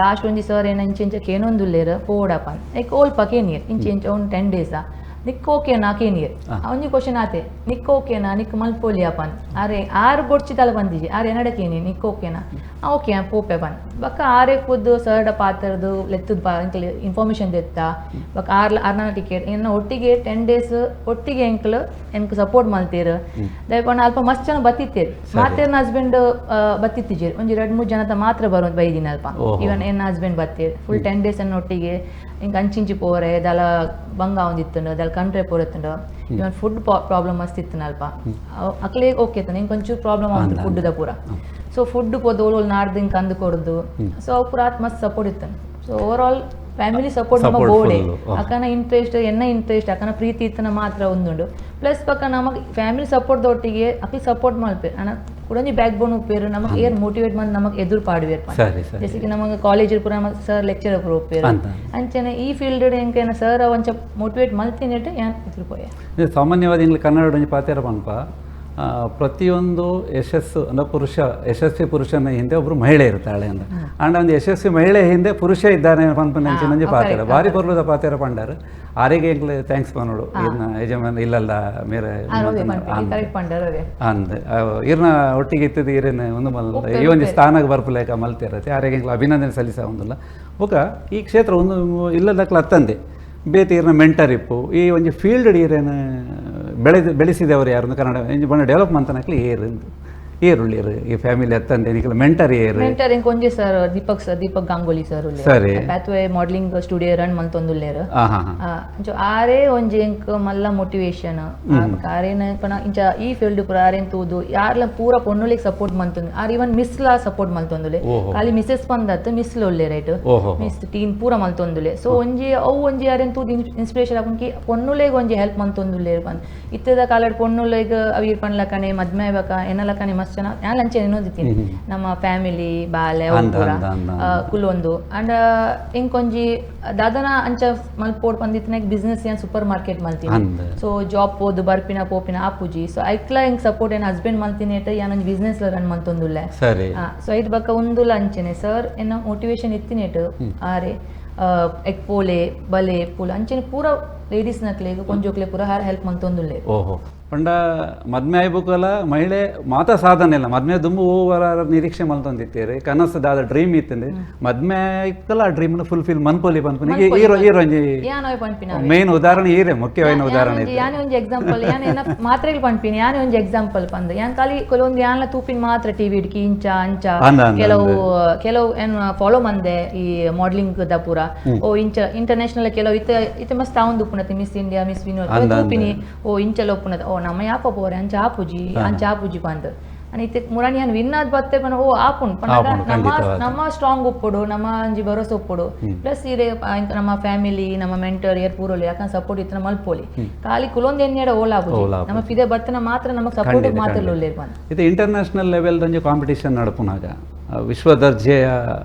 [SPEAKER 2] ಲಾಸ್ಟ್ ಒಂಜಿ ಸರ್ ಏನ ಇಂಚೆ ಇಂಚ ಕೇನೊಂದುಲ್ಲೇರು ಪೋಡಪ್ಪ ಲೈಕ್ ಓಲ್ಪ ಕೇನಿಯರ್ ಇಂಚೆ ಇಂಚ ಒಂದು 10 ಡೇಸಾ ನಿಕ್ ಓಕೆನಾ ಕೇನಿಯರ್ ಒಂಜಿ ಕ್ವಶನ್ ಆತೆ ನಿಕ್ ಓಕೆನಾ ನಿಕ್ ಮಲ್ಪೋಲಿ ಅಪ್ಪನ್ ಆರೆ ಆರು ಬೊಡ್ಚಿ ತಲೆ ಬಂದಿಜಿ ಆರು ಎನ್ನಡ ಕೇನಿ ನಿಕ್ ಓಕೆನಾ ಓಕೆ ಪೋಪೆ ಬನ್ ಬಕ್ಕ ಆರೆ ಖುದ್ದು ಸರ್ಡ ಪಾತ್ರದ್ದು ಲೆತ್ತದ ಬಾ ಅಂಕಲ್ ಇನ್ಫಾರ್ಮೇಷನ್ ದೆತ್ತ ಬಕ್ಕ ಆರ್ ಆರ್ನ ಟಿಕೆಟ್ ಇನ್ನು ಒಟ್ಟಿಗೆ 10 ಡೇಸ್ ಒಟ್ಟಿಗೆ ಎಂಕಲ್ ಎನ್ಕ್ ಸಪೋರ್ಟ್ ಮಲ್ತೀರು ದಯಪಂಡ ಅಲ್ಪ ಮಸ್ತ್ ಜನ ಬತ್ತಿತ್ತೇರು ಮಾತೇರ್ನ ಹಸ್ಬೆಂಡ್ ಬತ್ತಿತ್ತಿಜೇರು ಒಂಜಿ 2-3 ಜನತ ಮಾತ್ರ ಬರೋದು ಬೈದಿನ ಅಲ್ಪ ಇವನ್ ಎನ್ನ ಹಸ್ಬೆಂಡ್ ಬತ್ತೀರು ಫುಲ್ 10 ಡೇಸ್ ಅನ್ನ ಒಟ್ಟಿಗೆ ಹಿಂಗೆ ಅಂಚಿಂಚಿ ಪೋರೆ ದಲ ಬಂಗ ಒಂದಿತ್ತುಂಡು ದಲ ಕಂಟ್ರೆ ಪೋರೆತ್ತುಂಡು ಇವನ್ ಫುಡ್ ಪ್ರಾಬ್ಲಮ್ ಮಸ್ತ್ ಇತ್ತು ಅಲ್ಪ ಅಕ್ಲೆ ಓಕೆ ಇತ್ತು ಹಿಂಗೆ ಒಂಚೂರು ಪ್ರಾಬ್ಲಮ್ ಆಗುತ್ತೆ ಫುಡ್ದ ಪೂರ ಸೊ ಫುಡ್ ಪೋದು ಓಲ್ ನಾಡ್ದು ಹಿಂಗೆ ಕಂದು ಕೊಡೋದು ಸೊ ಅವು ಪೂರ ಆತ್ ಮಸ್ತ್ ಸಪೋರ್ಟ್ ಇತ್ತು. So over all family support ನಮ್ಮ ಬೋಡೆ ಅಕ್ಕನ ಇಂಟ್ರೆಸ್ಟ್ ಎನ್ನ ಇಂಟ್ರೆಸ್ಟ್ ಅಕ್ಕನ ಪ್ರೀತಿ ಇತ್ತನ ಮಾತ್ರ ಒಂದುಂಡು ಪ್ಲಸ್ ಪಕ್ಕ ನಮಗೆ ಫ್ಯಾಮಿಲಿ ಸಪೋರ್ಟ್ ಒಟ್ಟಿಗೆ ಅಕ್ಕಿ ಸಪೋರ್ಟ್ ಮಲ್ಪೆ ಅಣ್ಣ ಕುಡೊಂಜಿ ಬ್ಯಾಕ್ ಬೋನ್ ಉಪ್ಪೇರು ನಮಗೆ ಏರ್ ಮೋಟಿವೇಟ್ ಮಾಡಿ ನಮಗೆ ಎದುರು ಪಾಡುವೇರು ಜೆಸಿಗೆ ನಮಗೆ ಕಾಲೇಜ್ ಪೂರ ನಮ್ಮ ಸರ್ ಲೆಕ್ಚರ್ ಪೂರ ಉಪ್ಪೇರು ಅಂಚನೆ ಈ ಫೀಲ್ಡ್ ಎಂಕೇನ ಸರ್ ಒಂಚ ಮೋಟಿವೇಟ್ ಮಲ್ತಿನೆಟ್ ಯಾನ್ ಎದುರು ಪೋಯೆ.
[SPEAKER 1] ಸಾಮಾನ್ಯವಾದ ಇಂಗ್ಲಿ ಕನ್ನಡ ಒಂಜಿ ಪಾತೆರ ಪನ್ಪ ಪ್ರತಿಯೊಂದು ಯಶಸ್ಸು ಅಂದ್ರೆ ಪುರುಷ, ಯಶಸ್ವಿ ಪುರುಷನ ಹಿಂದೆ ಒಬ್ರು ಮಹಿಳೆ ಇರ್ತಾಳೆ ಅಂದ. ಅಂಡ್ ಒಂದು ಯಶಸ್ವಿ ಮಹಿಳೆ ಹಿಂದೆ ಪುರುಷ ಇದ್ದಾನೆ ಪನ್ಪುನಂಚಿನ ಪಾತ್ರ ಬಾರಿ ಪೊರ್ಲುದ ಪಾತ್ರ ಪಂಡಾರು. ಆರಿಗೆ ಎಂಕ್ಲೆ thanks ಪನೋಡು ಇರ್ನ ಯಜಮಾನ ಇಲ್ಲಲ್ಲ ಮೇರೆ ಅಂದ್ ಇರ್ನ ಒಟ್ಟಿಗೆ ಇತ್ತದ ಇರೇನೆ ಒಂದು ಮಲ್ಲ ಈ ಒಂದು ಸ್ಥಾನಕ್ಕೆ ಬರ್ಪುಲೇಕ ಮಲ್ತಿರತ್ತೆ. ಆರಿಗೆ ಎಂಕ್ಲೆ ಅಭಿನಂದನೆ ಸಲ್ಲಿಸ ಒಂದಿಲ್ಲ. ಬೊಕ ಈ ಕ್ಷೇತ್ರ ಒಂದು ಇಲ್ಲದಕ್ಲ ಅತ್ತಂದೆ ಬೇತೆ ಇರ್ನ ಮೆಂಟರ್ ಇಪ್ಪು ಈ ಒಂಜಿ ಫೀಲ್ಡ್ ಈರೇನು ಬೆಳೆಸಿದವರು ಯಾರು ಕನ್ನಡ ಒಂಜಿ ಬಣ್ಣ ಡೆವಲಪ್ ಮಂತನಕ್ಲಿ ಏರು ಏರುಳ್ಳೇರು ಈ ಫ್ಯಾಮಿಲಿ ಅತ್ತಂದೆ ನಿಕಲ ಮೆಂಟರ್ ಏರು
[SPEAKER 2] ಮೆಂಟರ್ ಇಂಕ್ ಒಂಜಿ sir Deepak sir, Deepak Ganguly sir ಉಲ್ಲೇರು.
[SPEAKER 1] ಸರಿ.
[SPEAKER 2] Pathway modelling studio run ಮಲ್ತೊಂದುಲ್ಲೇರು. ಅಂಚ ಆರೇ ಒಂಜಿ ಎಂಕ್ ಮಲ್ಲ ಮೋಟಿವೇಶನ್. ಆರೇನ ಪನ ಇಂಚ ಈ ಫೀಲ್ಡ್ ಪೂರ ಆರೇನ್ ತೂದು ಯಾರ್ಲ ಪೂರ ಪೊಣ್ಣುಲಿಗೆ ಸಪೋರ್ಟ್ ಮಲ್ತೊಂದು ಆರ್ ಇವನ್ ಮಿಸ್ಲಾ ಸಪೋರ್ಟ್ ಮಲ್ತೊಂದುಲೆ. ಖಾಲಿ ಮಿಸಸ್ ಪಂದತ್ತು ಮಿಸ್ಲ ಉಲ್ಲೆ ರೈಟ್ ಮಿಸ್ ಟೀಮ್ ಪೂರ ಮಲ್ತೊಂದುಲೆ. ಸೊ ಒಂಜಿ ಅವು ಒಂಜಿ ಆರೇನ್ ತೂದು ಇನ್ಸ್ಪಿರೇಷನ್ ಆಪುಂಕಿ ಪೊಣ್ಣುಲೆಗ್ ಒಂಜಿ ಹೆಲ್ಪ್ ಮಲ್ತೊಂದುಲ್ಲೇರು ಪಂದ್. ಇತ್ತದ ಕಾಲಡ್ ಪೊಣ್ಣುಲೆಗ್ ಅವೀರ್ ಪನ್ಲಕನೆ ಮದ್ಮೆ ಆಯ್ಬಕ ಎನ್ನಲಕನೆ ಮಸ್ತ್ ಜನ ಯಾನ್ ಅಂಚೆ ಎನ್ನೊಂದಿತ್ತೀನಿ ನಮ್ಮ ಫ್ಯಾಮಿಲಿ ಬಾಲೆ ಪೂರ ಕುಲೊಂದು. ಅಂಡ್ ಇಂಕೊಂಜಿ ದಾದನ ಅಂಚ ಮಲ್ಪೋಡ್ ಪಂದಿತ್ತಿನ ಬಿಸ್ನೆಸ್ ಏನ್ ಸೂಪರ್ ಮಾರ್ಕೆಟ್ ಮಲ್ತೀನಿ. ಸೊ ಜಾಬ್ ಪೋದು ಬರ್ಪಿನ ಪೋಪಿನ ಆಪುಜಿ. ಸೊ ಐಕ್ಲ ಎಂಕ್ ಸಪೋರ್ಟ್ ಏನ್ ಹಸ್ಬೆಂಡ್ ಮಲ್ತೀನಿ ಯಾನೊಂಜಿ ಬಿಸ್ನೆಸ್ ರನ್ ಮಲ್ತೊಂದುಲ್ಲೆ. ಸೊ ಐಟ್ ಬಕ್ಕ ಉಂದುಲ ಅಂಚೆನೆ ಸರ್ ಎನ್ನ ಮೋಟಿವೇಶನ್ ಇತ್ತಿನೇಟ್ ಆರೆ ಎಕ್ ಪೋಲೆ ಬಲೆ ಪೂಲ ಅಂಚೆನೆ ಪೂರ ಲೇಡೀಸ್ ನಕ್ಲೆಗ್ ಕೊಂಜೋಕ್ಲೆ ಪೂರ ಹಾರ್ ಹೆಲ್ಪ್ ಮಲ್ತೊಂದುಲ್ಲೆ.
[SPEAKER 1] ಓಹೋ ಪಂಡ ಮದ್ಮೆ ಆಯ್ಬುಕಲ ಮಹಿಳೆ ಮಾತಾ ಸಾಧನೆ ಇಲ್ಲ. ಮದ್ಮೆ ದುಂಬು ಓವರ ನಿರೀಕ್ಷೆ ಮಲ್ತೊಂದಿತ್ತೀರಿ ಕನಸು ದಾದ ಡ್ರೀಮ್ ಇತ್ತಂದೆ ಮದ್ಮೆ ಆಯ್ಕಲ ಆ ಡ್ರೀಮ್ನ ಫುಲ್ಫಿಲ್ ಮನ್ಪೊಲಿ ಪನ್ಪುನಿ ಈರೋ ಒಂಜಿ ಮೇನ್ ಉದಾಹರಣೆ ಈರೆ ಮುಖ್ಯವಾದ ಉದಾಹರಣೆ.
[SPEAKER 2] ಯಾನೆ ಒಂಜಿ ಎಕ್ಸಾಂಪಲ್ ಯಾನೆ ಎನ್ನ ಮಾತ್ರೆಗಳು ಪನ್ಪಿನಿ ಯಾನೆ ಒಂಜಿ ಎಕ್ಸಾಂಪಲ್ ಪಂದ್. ಯಾನ್ ಖಾಲಿ ಕೆಲವೊಂದು ಯಾನ್ಲ ತೂಪಿನ ಮಾತ್ರ ಟಿವಿ ಇಡ್ಕಿ ಇಂಚ ಅಂಚ ಕೆಲವು ಕೆಲವು ಏನ್ ಫಾಲೋ ಮಂದೆ ಈ ಮಾಡಲಿಂಗ್ the ಪೂರ ಓ ಇಂಚ ಇಂಟರ್ನ್ಯಾಷನಲ್ ಕೆಲವು ಇತ್ತ ಇತ್ತ ಮಸ್ತ್ ತಾವೊಂದು ಉಪ್ಪುನತಿ ಮಿಸ್ ಇಂಡಿಯಾ ಮಿಸ್ ವಿನೋದ್ ತೂಪಿನಿ ಓ ಇಂಚಲ ಉಪ್ಪುನದ ಓ ನಮ್ಮ ಯಾಪ ಪೋರೆ ಅಂಚ ಆಪುಜಿ ಅಂಚ ಆಪುಜಿ ಪಂದ್. ಅನಿ ಇತ್ತೆ ಮುರಾನಿ ಯಾನ್ ವಿನ್ ಆದ್ ಬತ್ತೆ ಪನ ಓ ಆಪುಂಡು ಪಂಡ ನಮ್ಮ ನಮ್ಮ ಸ್ಟ್ರಾಂಗ್ ಉಪ್ಪುಡು ನಮ್ಮ ಒಂಜಿ ಭರೋಸೆ ಉಪ್ಪುಡು ಪ್ಲಸ್ ಇರೆ ನಮ್ಮ ಫ್ಯಾಮಿಲಿ ನಮ್ಮ ಮೆಂಟರ್ ಏರ್ ಪೂರೋಲಿ ಯಾಕಂದ್ರೆ ಸಪೋರ್ಟ್ ಇತ್ತನ ಮಲ್ಪೋಲಿ ಖಾಲಿ ಕುಲೊಂದು ಎನ್ನೆಡ ಓಲ ಆಪುಜಿ ನಮ್ಮ ಫಿದೆ ಬತ್ತನ ಮಾತ್ರ ನಮಗೆ ಸಪೋರ್ಟ್ ಮಾತ್ರ ಉಲ್ಲೇರ್ ಪಂದ್.
[SPEAKER 1] ಇದು ಇಂಟರ್ನ್ಯಾಷನಲ್ ಲೆವೆಲ್ ಒಂಜಿ ಕಾಂಪಿಟಿಷನ್ ನಡಪುನಾಗ ವಿಶ್ವ ದರ್ಜೆಯ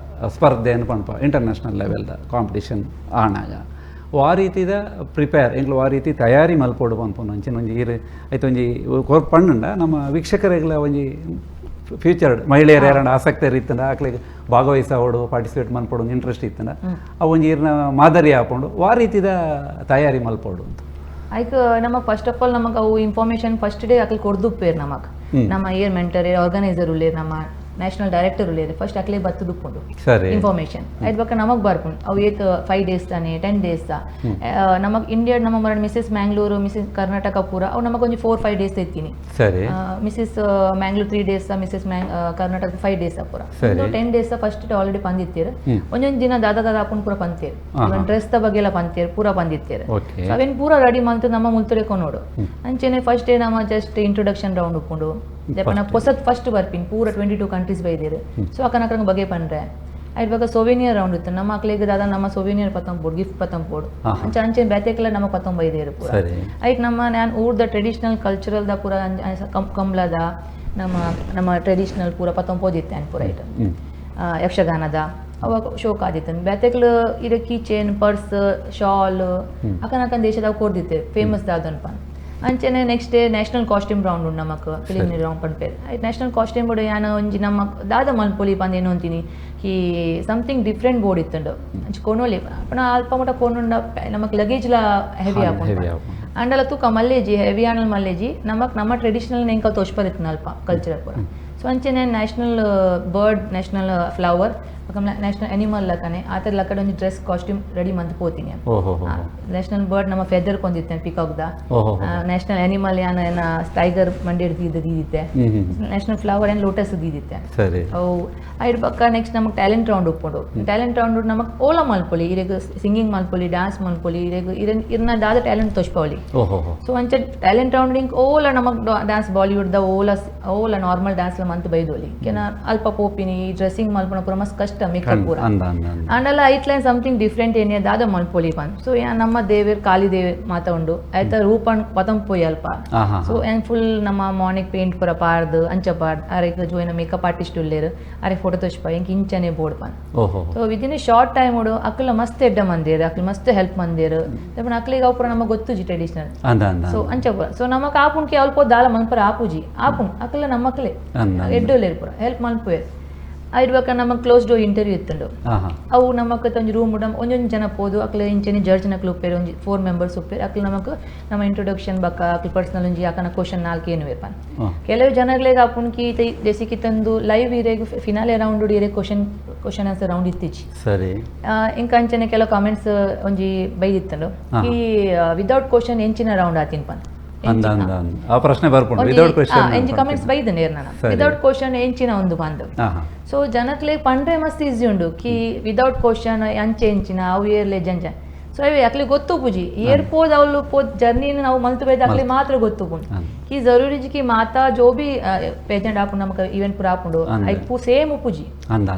[SPEAKER 1] ಸ್ಪರ್ಧೆ ಪನ್ಪ ಇಂಟರ್ನ್ಯಾಷನಲ್ ಲೆವೆಲ್ದ ಕಾಂಪಿಟಿಷನ್ ಆನಾಗ ಆ ರೀತಿದ ಪ್ರಿಪೇರ್ ಎಂಕ್ಲು ಆ ರೀತಿ ತಯಾರಿ ಮಲ್ಪೋಡು ಪನ್ಪುನು ಅಂಚಿನ ಒಂಜಿ ಈರು ಐತ ಒಂಜಿ ಪಣ್ಣುಂಡ ನಮ್ಮ ವೀಕ್ಷಕರಿಗೆಲ್ಲ ಒಂಜಿ ಫ್ಯೂಚರ್ ಮಹಿಳೆಯರು ಯಾರನ್ನ ಆಸಕ್ತಿ ಇತ್ತಂಡ ಆಕ್ಲಿಗೆ ಭಾಗವಹಿಸೋಡು ಪಾರ್ಟಿಸಿಪೇಟ್ ಮಲ್ಪೋಡು ಒಂದು ಇಂಟ್ರೆಸ್ಟ್ ಇತ್ತಂಡ ಅವು ಒಂಜಿ ಈರ್ನ ಮಾದರಿ ಹಾಕೊಂಡು ಆ ರೀತಿದ ತಯಾರಿ ಮಲ್ಪೋಡು ಅಂತ.
[SPEAKER 2] ಐಕ್ ನಮಗೆ ಫಸ್ಟ್ ಆಫ್ ಆಲ್ ನಮಗೆ ಅವು ಇನ್ಫಾರ್ಮೇಷನ್ ಫಸ್ಟ್ ಡೇ ಅಕ್ಲಿ ಕೊಡ್ದುಪ್ಪೇರು ನಮಗೆ ನಮ್ಮ air mentor air organiser ಉಳ್ಳೇರು ನಮ್ಮ ನ್ಯಾಷನಲ್ ಡೈರೆಕ್ಟರ್ ಉಳ್ಳೇರು ಫಸ್ಟ್ ಅಕ್ಲೆ ಬತ್ತದುಪ್ಪುಂಡು ಇನ್ಫಾರ್ಮೇಷನ್ ಐದು ಬಕ್ಕ ನಮಗೆ ಬರ್ಪುಂಡು ಅವು ಏತ್ 5 ಡೇಸ್ ತಾನೆ 10 ಡೇಸ್ ನಮಗೆ ಇಂಡಿಯಾ ನಮ್ಮ ಮರಣ ಮಿಸಸ್ ಮ್ಯಾಂಗ್ಳೂರು ಮಿಸಸ್ ಕರ್ನಾಟಕ ಪೂರ ಅವು ನಮಗೆ ಒಂಜಿ 4-5 days ಎತ್ತೀನಿ. Mrs Mangalore 3 days Mrs Karnataka 5 days ಪೂರ 10 days first already ಪಂದಿತ್ತೀರು. ಒಂದೊಂದು ದಿನ ದಾದಾ ದಾದಾ ಹಾಕೊಂಡು ಪೂರ ಪಂತೀರು ಡ್ರೆಸ್ the ಬಗ್ಗೆ ಎಲ್ಲ ಪಂತೀರು ಪೂರ ಪಂದಿತ್ತೀರು. ಅವೇನು ಪೂರ ರೆಡಿ ಮಾಡ್ತು ನಮ್ಮ ಮುಲ್ತುರೇಕೊ ನೋಡು. ಅಂಚೆನೆ ಫಸ್ಟ್ ಡೇ ನಮ್ಮ ಜಸ್ಟ್ ಇಂಟ್ರೊಡಕ್ಷನ್ ರೌಂಡ್ ಉಪ್ಪುಂಡು ಜಪನ ಹೊಸದ್ ಫಸ್ಟ್ ಬರ್ಪಿನ್ ಪೂರ 22 ಕಂಟ್ರೀಸ್ ಬೈದಿರು. ಸೊ ಅಕ್ಕನಕ್ಕಂಗೆ ಬಗೆ ಪಂಡ್ರೆ ಐಟ್ ಬಗ ಸೊವೆನಿಯರ್ ರೌಂಡ್ ಇತ್ತು ನಮ್ಮ ಮಕ್ಳಿಗೆ ದಾದಾ ನಮ್ಮ ಸೊವೆನಿಯರ್ ಪತ್ತಂಪೋಡು ಗಿಫ್ಟ್ ಪತ್ತಂಪೋಡು ಅಂಚೆ ಅಂಚೆ ಬೇತೆಕ್ಲ ನಮ್ಮ ಪತ್ತೊಂಬೈದೇರು ಪೂರ. ಐಟ್ ನಮ್ಮ ನಾನು ಊರ್ದ ಟ್ರೆಡಿಷನಲ್ ಕಲ್ಚರಲ್ದ ಪೂರ ಕಂಬ್ಲದ ನಮ್ಮ ನಮ್ಮ ಟ್ರೆಡಿಷನಲ್ ಪೂರ ಪತ್ತೊಂಪೋದಿತ್ತೆ ಅನ್ ಪೂರ ಐಟ್ ಯಕ್ಷಗಾನದ ಅವಾಗ ಶೋಕ್ ಆದಿತ್ತು. ಬೇತೆಕ್ಲು ಇರ key chain purse shawl ಅಕ್ಕನಕ್ಕನ ದೇಶದಾಗ ಕೊಡ್ದಿತ್ತೆ ಫೇಮಸ್ ದಾದನ್ಪ. ಅಂಚೆನೆ next day national costume round ಉಂಡು ನಮಕ್ ಪ್ರಿಲಿಮಿನರಿ ರೌಂಡ್ ಪನ್ಪೇರು. ಐಟ್ ನ್ಯಾಷನಲ್ ಕಾಸ್ಟ್ಯೂಮ್ ಬೋರ್ಡ್ ಯಾನ ಒಂಜಿ ನಮ್ಮ ದಾದ ಮಲ್ಪೊಲಿ ಪಂದ್ ಏನು ಅಂತೀನಿ ಈ ಸಮಥಿಂಗ್ ಡಿಫ್ರೆಂಟ್ ಬೋರ್ಡ್ ಇತ್ತುಂಡು ಅಂಚೆ ಕೊನೊಲಿ ಪಣ ಅಲ್ಪ ಮುಟ ಕೊನುಂಡ ನಮಕ್ ಲಗೇಜ್ಲ ಹೆವಿ ಆಪುಂಡು ಅಂಡಲ ತೂಕ ಮಲ್ಲೇಜಿ ಹೆವಿ ಆನಲ್ ಮಲ್ಲೇಜಿ ನಮಕ್ ನಮ್ಮ ಟ್ರೆಡಿಷನಲ್ ಎಂಕ ತೋಚ್ಪದಿತ್ತು ಅಲ್ಪ ಕಲ್ಚರ್ ಪೂರ. ಸೊ ಅಂಚೆನೆ national bird national flower national animal ಲಕ್ಕನೆ ಆ ಥರ ಲಕ್ಕಡೆ ಒಂಜಿ dress costume ready ಮಂತ್ ಪೋತೀನಿ. ನ್ಯಾಷನಲ್ ಬರ್ಡ್ ನಮ್ಮ ಫೆದರ್ ಕೊಂದಿತ್ತೆ ಪಿಕಾಕ್ದ, ನ್ಯಾಷನಲ್ ಅನಿಮಲ್ ಯಾನ ಏನ ಟೈಗರ್ ಮಂಡಿ ದೀದಿತ್ತೆ, ನ್ಯಾಷನಲ್ ಫ್ಲವರ್ ಏನು ಲೋಟಸ್ ದೀದಿತ್ತೆ. ಅವು ಐಡ್ ಪಕ್ಕ ನೆಕ್ಸ್ಟ್ ನಮಗೆ ಟ್ಯಾಲೆಂಟ್ ರೌಂಡ್ ಉಪ್ಪುಂಡು. ಟ್ಯಾಲೆಂಟ್ ರೌಂಡ್ ನಮಗೆ ಓಲ ಮಲ್ಪೊಲಿ ಇರೆಗ್ ಸಿಂಗಿಂಗ್ ಮಲ್ಪೊಲಿ ಡ್ಯಾನ್ಸ್ ಮಲ್ಪೊಲಿ ಇರೆಗ್ ಇರ್ನ ದಾದ ಟ್ಯಾಲೆಂಟ್ ತೋಚ್ಪೊಲಿ. ಸೊ ಅಂಚೆ ಟ್ಯಾಲೆಂಟ್ ರೌಂಡ್ ಇಂಕ್ ಓಲ ನಮಗ್ ಡ್ಯಾನ್ಸ್ ಬಾಲಿವುಡ್ the ಓಲ ಓಲ ನಾರ್ಮಲ್ ಡ್ಯಾನ್ಸ್ ಮಂತ್ ಬೈದೋಲಿ ಕೆನ ಅಲ್ಪ ಪೋಪಿನಿ ಡ್ರೆಸ್ಸಿಂಗ್ ಮಲ್ಪುನ ಪೂರ ಮಸ್ತ್ ಕಷ್ಟ ಕಷ್ಟ ಮೇಕಪ್ ಪೂರ.
[SPEAKER 1] ಅಂದ ಅಂದ ಅಂದ.
[SPEAKER 2] ಆಂಡಲ ಐಟ್ಲೈನ್ ಸಮಥಿಂಗ್ ಡಿಫ್ರೆಂಟ್ ಏನೇ ದಾದ ಮಲ್ಪೊಲಿ ಪನ್. ಸೊ ನಮ್ಮ ದೇವೆರ್ ಕಾಲಿ ದೇವೆ ಮಾತ ಉಂಡು ಐತ ರೂಪನ್ ಪತಂ ಪೋಯಿ ಅಲ್ಪ. ಸೊ ಏನ್ ಫುಲ್ ನಮ್ಮ ಮಾರ್ನಿಂಗ್ ಪೇಂಟ್ ಪೂರ ಪಾರ್ದ್ ಅಂಚ ಪಾರ್ದ್ ಅರೆಗ್ ಜೋಯಿನ ಮೇಕಪ್ ಆರ್ಟಿಸ್ಟ್ ಉಲ್ಲೇರು ಅರೆ ಫೋಟೋ ತೋಚ್ಪ ಎಂಕ್ ಇಂಚನೆ ಬೋರ್ಡ್ ಪನ್. So within a short time ಉಡು ಅಕ್ಲ ಮಸ್ತ್ ಎಡ್ಡ ಮಂದೇರು, ಅಕ್ಲ ಮಸ್ತ್ ಹೆಲ್ಪ್ ಮಂದೇರು. ದಪಣ ಅಕ್ಲಿಗೆ ಅವು ಪೂರ ನಮಗೆ ಗೊತ್ತುಜಿ ಟ್ರೆಡಿಷನಲ್. ಸೊ ಅಂಚ ಪೂರ. ಸೊ ನಮಕ್ ಆಪುನ್ಕೆ ಅಲ್ಪ ದಾಲ ಮನ್ಪರ ಆಪುಜಿ ಆಪುನ್ ಅಕ್ಲ ನಮ್ಮಕ್ಲೆ ಎಡ್ಡೊಲ್ಲೇರು ಪೂರ ಹೆಲ್ಪ್ ಮನ್ಪುವೆ. ಐಡ್ಬಕ ನಮಕ್ ಕ್ಲೋಸ್ ಡೋರ್ ಇಂಟರ್ವ್ಯೂ ಇತ್ತುಂಡು. ಅವು ನಮಕ್ ಒಂಜಿ ರೂಮ್ ಒಂಜೊಂಜಿ ಜನ ಪೋದು ಅಕ್ಲ ಇಂಚನೆ ಜಡ್ಜ್ ನಕ್ಲು ಉಪ್ಪೇರು ಒಂಜಿ 4 ಮೆಂಬರ್ಸ್ ಉಪ್ಪೇರು. ಅಕ್ಲ ನಮಕ್ ನಮ್ಮ ಇಂಟ್ರೊಡಕ್ಷನ್ ಬಕ್ಕ ಅಕ್ಲ ಪರ್ಸನಲ್ ಒಂಜಿ ಅಕನ ಕ್ವಶನ್ 4 ಏನು ಪನ್. ಕೆಲವು ಜನಗಳಿಗೆ ಆಪುನ್ಕಿ ದೇಸಿಕಿ ತಂದು ಲೈವ್ ಇರೇಗ್ ಫಿನಾಲೆ ರೌಂಡ್ ಇರೇ ಕ್ವಶನ್ ಕ್ವಶನ್ ಆನ್ಸರ್ ರೌಂಡ್ ಇತ್ತೀಚಿ.
[SPEAKER 1] ಸರಿ.
[SPEAKER 2] ಇಂಕ ಅಂಚನೆ ಕೆಲವು ಕಾಮೆಂಟ್ಸ್ ಒಂಜಿ ಬೈದಿತ್ತುಂಡು ಈ ವಿದೌಟ್ ಕ್ವಶನ್ ಎಂಚಿನ ರೌಂಡ್ ಆತಿನ್ ಪನ್.
[SPEAKER 1] ಆ ಪ್ರಶ್ನೆ ಬರ್ಪುಂಡು ವಿದೌಟ್ ಕ್ವಶನ್
[SPEAKER 2] ಎಂಚಿ ಕಮೆಂಟ್ಸ್ ಬೈದನೆ ನಾನು ವಿದೌಟ್ ಕ್ವಶನ್ ಎಂಚಿನ ಒಂದು ಬಂದು. ಸೊ ಜನಕ್ಲೆ ಪಂಡ್ರೆ ಮಸ್ತ್ ಈಸಿ ಉಂಡು ಕಿ ವಿದೌಟ್ ಕ್ವಶನ್ ಅಂಚೆ ಎಂಚಿನ ಅವು ಏರ್ಲೆ ಜಂಜ. ಸೊ ಅವೇ ಅಕ್ಲಿ ಗೊತ್ತು ಪೂಜಿ ಏರ್ ಪೋದ್ ಅವಳು ಪೋದ್ ಜರ್ನಿ ನಾವು ಮಲ್ತು ಬೈದ ಅಕ್ಲಿ ಮಾತ್ರ ಗೊತ್ತು ಪುಂಡು ಕಿ ಜರೂರಿ ಕಿ ಮಾತಾ ಜೋ ಬಿ ಪೇಜೆಂಟ್ ಆಪುಂಡು ನಮಕ್ ಈವೆಂಟ್ ಪೂರ ಆಪುಂಡು ಐಪು ಸೇಮ್ ಪೂಜಿ.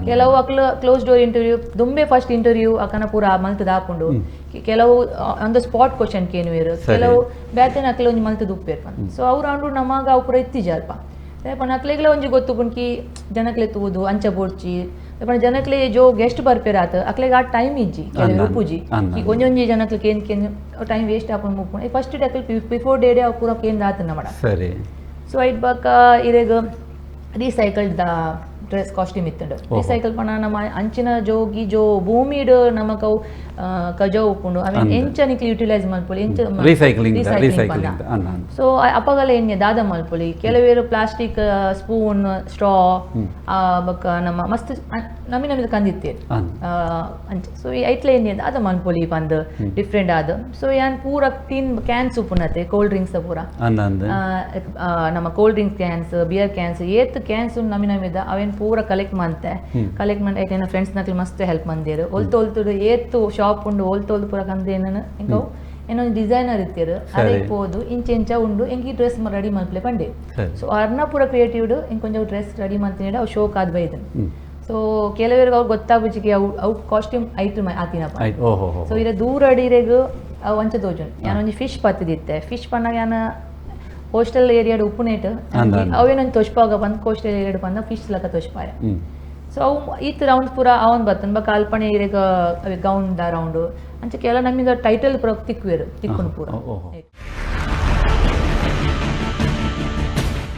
[SPEAKER 2] ಕೆಲವು ಅಕ್ಲ ಕ್ಲೋಸ್ ಡೋರ್ ಇಂಟರ್ವ್ಯೂ ದುಂಬೆ ಫಸ್ಟ್ ಇಂಟರ್ವ್ಯೂ ಅಕನ ಪೂರ ಮಲ್ತದ ಆಪುಂಡು. ಕೆಲವು ಆನ್ the spot question ಕೇನುವೇರು, ಕೆಲವು ಬೇತನ ಅಕ್ಲೆ ಒಂಜಿ ಮಲ್ತದ ಉಪ್ಪೇರು. ಸೊ ಅವ್ರು ಅಂಡು ನಮಗ ಅವು ಪೂರ ಇತ್ತೀಜಿ ಅಲ್ಪ. ಪಂಡ ಅಕ್ಲೆಗ್ಲ ಒಂಜಿ ಗೊತ್ತು ಪುಂಕಿ ಜನಕ್ಲೆ ತೂದು ಅಂಚ ಬೋಡ್ಚಿ ಪಂಡ ಜನಕ್ಲೆ ಜೋ ಗೆಸ್ಟ್ ಬರ್ಪೇರಾತ ಅಕ್ಲೆಗ್ ಆ ಟೈಮ್ ಇಜ್ಜಿ ಕೆಲವು ಉಪ್ಪುಜಿ ಒಂಜೊಂಜಿ ಜನಕ್ಲೆ ಕೇನ್ ಕೇನ್ ಟೈಮ್ ವೇಸ್ಟ್ ಆಪುಂಡು ಮುಪ್ಪುಂಡು. ಫಸ್ಟ್ ಡೇ ಅಕ್ಲೆ ಬಿಫೋರ್ ಡೇ ಡೇ ಅವು ಪೂರ ಕೇಂದ್ರ ಆತ ನಮಡ.
[SPEAKER 1] ಸರಿ.
[SPEAKER 2] ಸೊ ಐಟ್ ಬಕ್ಕ ಇರೆಗ್ ರೀಸೈಕಲ್ಡ್ the dress costume ಇತ್ತುಂಡು. ರೀಸೈಕಲ್ ಪಂಡ ನಮ್ಮ ಅಂಚಿನ ಜೋಗಿ ಜೋ ಭೂಮಿಡ್ ನಮಕ್ ಅವು ಕಜವು ಉಪ್ಪುಂಡು ಅವೆನ್ ಎಂಚ ನಿಕ್ಲು ಯುಟಿಲೈಸ್ ಮಲ್ಪೊಲಿ ಎಂಚ
[SPEAKER 1] ರೀಸೈಕ್ಲಿಂಗ್.
[SPEAKER 2] ಸೊ ಅಪಗಲ ಎಣ್ಣೆ ದಾದ ಮಲ್ಪೊಲಿ. ಕೆಲವೇರು ಪ್ಲಾಸ್ಟಿಕ್ ಸ್ಪೂನ್ ಸ್ಟ್ರಾ ಬೊಕ್ಕ ನಮ್ಮ ಮಸ್ತ್ ನಮಿ ನಮಿದ ಕಂದಿತ್ತೇರು ಅಂಚ. ಸೊ ಈ ಐಟ್ಲ ಎಣ್ಣೆ ದಾದ ಮಲ್ಪೊಲಿ ಪಂದ್ ಡಿಫ್ರೆಂಟ್ ಆದ. ಸೊ ಯಾನ್ ಪೂರ ತಿನ್ ಕ್ಯಾನ್ಸ್ ಉಪ್ಪುನತೆ ಕೋಲ್ಡ್ ಡ್ರಿಂಕ್ಸ್ ಪೂರ ನಮ್ಮ cold drinks cans beer cans ಏತ್ ಕ್ಯಾನ್ಸ್ ನಮಿ ನಮಿದ ಅವೇನ್ ಪೂರ ಕಲೆಕ್ಟ್ ಮಂತೆ ಕಲೆಕ್ಟ್ ಮಂತೆ ಐಟ್ ಫ್ರೆಂಡ್ಸ್ ನಕ್ಲಿ ಮಸ್ತ್ ಹೆಲ್ಪ್ ಮಂದಿರು. ಒಲ್ತು ಒಲ್ತುಡು ಏತ್ತು ಶಾಪ್ ಉಂಡು ಒಲ್ತು ಒಲ್ತು ಪೂರ ಕಂದು ಏನನ ಇಂಕವು ಏನೊಂದು ಡಿಸೈನರ್ ಇತ್ತೀರು ಅದೇ ಪೋದು ಇಂಚ ಇಂಚ ಉಂಡು ಇಂಕ ಈ ಡ್ರೆಸ್ ರೆಡಿ ಮಲ್ಪಲೆ ಪಂಡೆ. ಸೊ ಅರ್ನ ಪೂರ ಕ್ರಿಯೇಟಿವ್ ಇಂಕ ಕೊಂಚ ಡ್ರೆಸ್ ರೆಡಿ ಮಂತಿನ ಅವು ಶೋಕ್ ಆದ್ ಬೈದನ್. ಸೊ ಕೆಲವರಿಗೆ ಅವ್ರು ಗೊತ್ತಾಗುಜಿಗೆ ಅವು ಅವು ಕಾಸ್ಟ್ಯೂಮ್ ಐಟು ಆತಿನಪ್ಪ. ಸೊ ಇರ ದೂರ ಅಡಿರೆಗ್ ಅವು ಅಂಚ ತೋಜುಂಡು. ಯಾನ್ ಒಂಜಿ ಫಿಶ್ ಪತ್ತಿದಿತ್ತೆ ಫಿಶ್ ಪನ್ನಾಗ ಯಾನ ಕೋಸ್ಟಲ್ ಏರಿಯಾಡ್ ಉಪ್ಪುನೇಟ್ ಅವೇನೊಂದು ತೊಚ್ಪಾಗ ಬಂದು ಕೋಸ್ಟಲ್ ಏರಿಯಾಡ್ ಬಂದ ಫಿಶ್ ಲಕ ತೊಚ್ಪಾಯ. ಸೊ ಅವು ಈತ್ ರೌಂಡ್ ಪೂರ ಅವನ್ ಬರ್ತನ್ ಬೊಕ್ಕ ಅಲ್ಪಣೆ ಇರೆಗ್ ಗೌನ್ the round ಅಂಚ ಕೆಲ ನಮ್ಮಿಂದ ಟೈಟಲ್ ಪೂರ ತಿಕ್ಕುವೆರು ತಿಕ್ಕುಂಡು ಪೂರ.